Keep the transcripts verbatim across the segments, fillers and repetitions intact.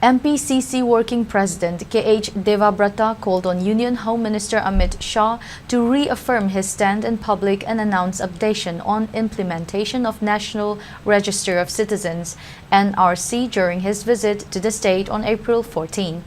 M P C C Working President K H Debabrata called on Union Home Minister Amit Shah to reaffirm his stand in public and announce updation on implementation of National Register of Citizens, N R C, during his visit to the state on April fourteen.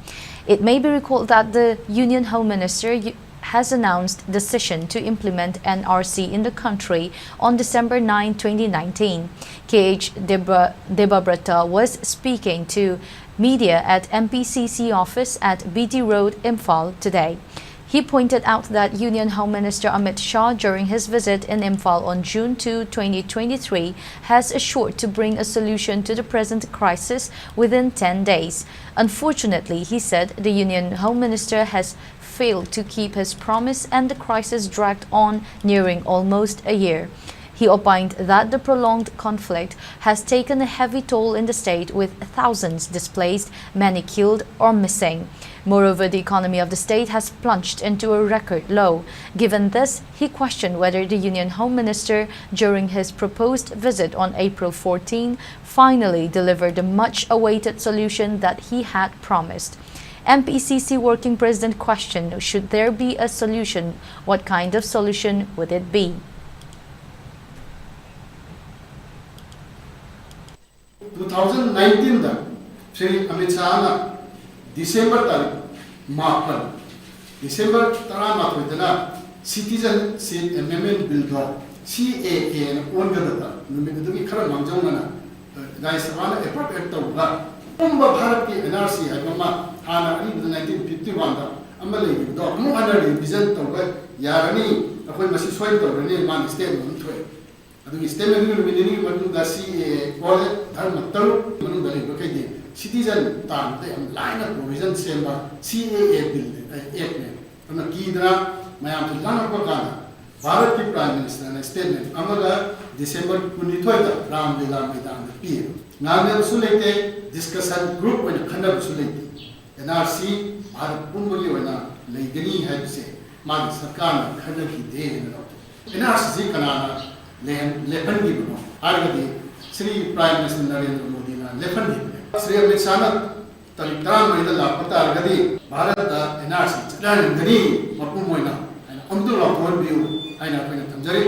It may be recalled that the Union Home Minister has announced decision to implement N R C in the country on December ninth, twenty nineteen. K H Deba-, Debabrata was speaking to media at M P C C office at B T Road, Imphal today. He pointed out that Union Home Minister Amit Shah, during his visit in Imphal on June second, twenty twenty-three, has assured to bring a solution to the present crisis within ten days. Unfortunately, he said, the Union Home Minister has failed to keep his promise and the crisis dragged on, nearing almost a year. He opined that the prolonged conflict has taken a heavy toll in the state, with thousands displaced, many killed or missing. Moreover, the economy of the state has plunged into a record low. Given this, he questioned whether the Union Home Minister, during his proposed visit on April fourteen, finally delivered the much-awaited solution that he had promised. M P C C Working President questioned, should there be a solution, what kind of solution would it be? Two thousand nineteenꯗ Shri Amit ꯁꯥꯍꯅ December ꯇꯥꯔꯤꯛ ꯃꯥꯄꯟ, December ꯇꯔꯥꯃꯥꯊꯣꯏꯗꯅ Citizenship Amendment Billꯗꯣ, C A A ꯅ ꯑꯣꯟꯒꯗꯕ ꯅꯨꯃꯤꯠ ꯑꯗꯨꯒꯤ ꯈꯔ ꯃꯥꯡꯖꯧꯅꯅ ꯔꯥꯖ꯭ꯌ ꯁꯚꯥꯅ approve ꯍꯦꯛ ꯇꯧꯕꯒ, ꯑꯄꯨꯝꯕ ꯚꯥꯔꯠꯀꯤ N R C ꯍꯥꯏꯕ ꯑꯃ ꯍꯥꯟꯅ ꯑꯔꯤꯕꯗ nineteen fifty oneꯗ ꯑꯃ ꯂꯩꯈꯤꯕꯗꯣ ꯑꯃꯨꯛ ꯍꯟꯅ revision ꯇꯧꯕ ꯌꯥꯔꯅꯤ, ꯑꯩꯈꯣꯏ ꯃꯁꯤ ꯁꯣꯏꯅ ꯇꯧꯔꯅꯤ, ꯃꯥꯅ statement ꯑꯃ ꯊꯣꯛꯑꯦ꯫ ꯑꯗꯨꯒꯤ statement ꯑꯗꯨꯒꯤ ꯅꯨꯃꯤꯠ ꯅꯤꯅꯤꯒꯤ ꯃꯅꯨꯡꯗ C A A ꯑꯣꯜꯂꯦ, ꯙꯔꯃ ꯇꯔꯨꯛ ꯃꯅꯨꯡꯗ ꯂꯩꯕꯈꯩꯗꯤ citizen ꯇꯥꯟꯕꯗ ꯌꯥꯝ ꯂꯥꯏꯅ provision ꯁꯦꯝꯕ C A A bill, act ꯅꯦ꯫ ꯑꯗꯨꯅ ꯀꯤꯗꯅ ꯃꯌꯥꯝꯁꯨ ꯂꯥꯡꯉꯛꯄ ꯀꯥꯟꯗ ꯚꯥꯔꯠꯀꯤ Prime Minister ꯅ statement ꯑꯃꯒ December ꯀꯨꯟꯅꯤꯊꯣꯏꯗ ꯔꯥꯝ ꯂꯤꯂꯥ ꯃꯩꯗꯥꯟꯗ ꯄꯤꯌꯦꯕ꯫ ꯉꯥꯡꯅꯕꯁꯨ ꯂꯩꯇꯦ, discussion group ꯑꯣꯏꯅ ꯈꯟꯅꯕꯁꯨ ꯂꯩꯇꯦ꯫ N R C ꯚꯥꯔꯠ ꯄꯨꯝꯕꯒꯤ ꯑꯣꯏꯅ ꯂꯩꯒꯅꯤ ꯍꯥꯏꯕꯁꯦ ꯃꯥꯒꯤ ꯁꯔꯀꯥꯔꯅ ꯈꯟꯅꯈꯤꯗꯦ ꯍꯥꯏꯅ ꯂꯧꯊꯣꯛꯏ꯫ N R C ꯁꯤ ꯀꯅꯥꯅ ꯂꯦꯞꯍꯟꯈꯤꯕꯅꯣ ꯍꯥꯏꯔꯒꯗꯤ ꯁ꯭ꯔꯤ Prime Minister ꯅꯔꯦꯟꯗ꯭ꯔ ꯃꯣꯗꯤꯅ ꯂꯦꯞꯍꯟꯈꯤꯕꯅꯦ꯫ ꯁ꯭ꯔꯤ ꯑꯃꯤꯠ ꯁꯥꯍꯅ ꯇꯥꯔꯤꯛ ꯇꯔꯥꯃꯔꯤꯗ ꯂꯥꯛꯄ ꯇꯥꯔꯒꯗꯤ ꯚꯥꯔꯠꯇ ꯑꯦꯟ ꯑꯥꯔ ꯁꯤ ꯆꯠꯅꯍꯟꯒꯅꯤ ꯃꯄꯨꯝ ꯑꯣꯏꯅ ꯍꯥꯏꯅ ꯑꯃꯨꯛꯇꯪ ꯂꯥꯎꯊꯣꯛꯍꯟꯕꯤꯌꯨ ꯍꯥꯏꯅ ꯑꯩꯈꯣꯏꯅ ꯊꯝꯖꯔꯤ꯫